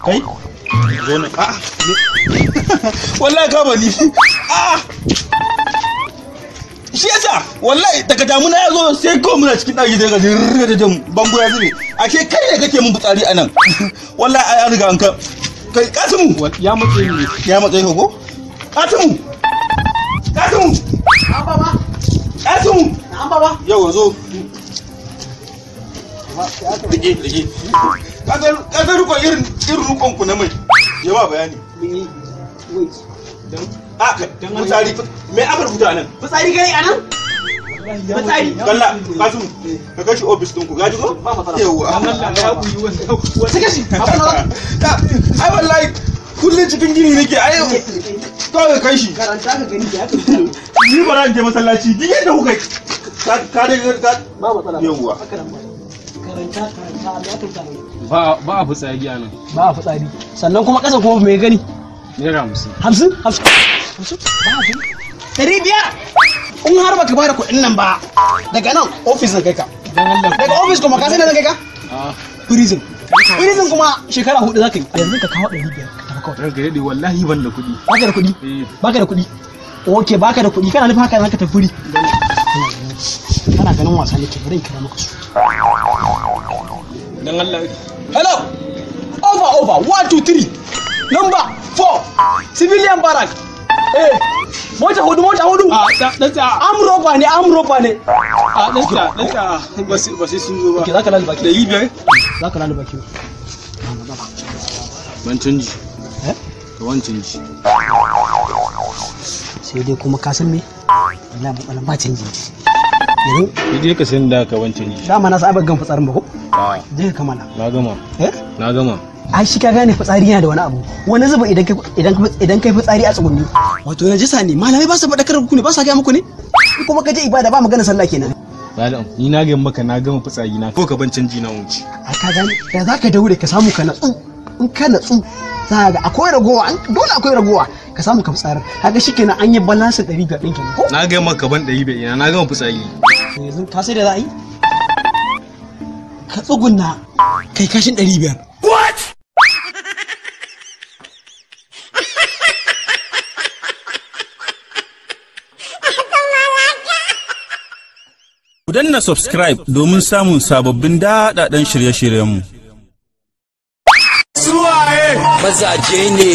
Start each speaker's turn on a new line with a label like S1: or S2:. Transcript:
S1: Kai zo nan. A'a, wallahi ka bani. A'a, shi yasa wallahi daga damuna ya zo sai kawai muna cikin ɗaki daga da jin bango ya zube. Ashe kai ne kake mun fitsari a nan. Wallahi ai an riga an ka kai. Kasimu
S2: ya matse ni.
S1: Ya matse ka ko? Kasimu, Kasimu,
S3: An baba.
S1: Kasimu.
S3: An baba.
S1: Yau zo. Rike, rike. Ka san rukon irin rukon ku na mai. Ya ba bayani.
S3: Mun yi wait.
S1: A fitsari me aka rubuta nan?
S3: Fitsari kai anan? Fitsari.
S1: Kalla, Kasimu, ka kai shi ofis ɗinku, ka ji ko?
S3: Ba matsala.
S1: Yawwa.
S2: Allah ya buyi wannan.
S3: Sake shi. Abin da
S1: Ai wallahi kullum cikin gini nake, ai kawai kai shi.
S3: Karanta ka gani da aka rubuta.
S1: Ni ba in je masallaci duk yadda kuka yi. Ka dai ka
S3: Ba matsala.
S1: Yawwa.
S3: Haka nan ba. Karanta, karanta, me aka rubuta ne?
S2: Ba a fitsari a nan.
S3: Ba a fitsari. Sannan kuma ƙasa kuma me gani?
S2: Naira 50.
S3: 50? 50? 50? Ba a gani. 500. In har baka bada kuɗin nan ba, daga nan ofis zan kai ka.
S2: Dan Allah.
S3: Daga ofis kuma ka san da zan kai ka?
S2: A
S3: Prison. Prison kuma shekara 4 za ka yi. Yanzu ka kawo 500 ka tafi kawai.
S2: Ranka daɗe, wallahi ban da kuɗi.
S3: Baka da kuɗi?
S2: Eh.
S3: Baka da kuɗi? Ok, baka da kuɗi, kana nufin haka zaka tafi free. Kana ganin wasa ne ke, bari in kira maka su.
S2: Dan Allah.
S3: Hello! Over, over, 1, 2, 3. Number 4. Civilian barrack. Eh, mota hudu, mota hudu.
S2: A da dan tsaya.
S3: Amroba ne, amroba ne.
S2: A dan tsaya, dan tsaya. Ba sai sun zo ba.
S3: Ok, zaka laluba ki.
S2: 500.
S3: Zaka laluba ki.
S2: Ban canji.
S3: Eh?
S2: Ka ban canji.
S3: Sai dai kuma ka san me? Wallahi matsalan ba canji. Yanzu
S2: Ni dai ka san da ka ban canji.
S3: dama na saba gan fitsarin ba ko?
S2: A
S3: Je ka kammala.
S2: na gama.
S3: Eh?
S2: Na gama.
S3: Ai shi ka gane fitsari yana da wani abu. Wani zuba idan kai fitsari a tsugunni, wato najisa ne. Malamai ba su faɗakar ku ne, ba sa gaya muku ne? Kuma ka je ibada ba magana sallah kenan.
S2: Malam, ni na gama maka, na gama fitsari na. Ko ka ban canji na wuce.
S3: A ka gane da za ka daure ka samu ka natsu. In ka natsu za ka ga akwai ragowa, dole akwai ragowa, ka samu ka fitsarin kaga shikenan, an yi balansin 500 ɗin kenan ko?
S2: Na gama maka, ban 500 ina, na gama fitsari.
S3: To yanzu ka sai da za a yi ka tsugunna kai kashin 500.
S1: Ku danna subscribe domin samun sababbin daɗaɗɗen shirye-shiryenmu.
S4: Mazaje ne.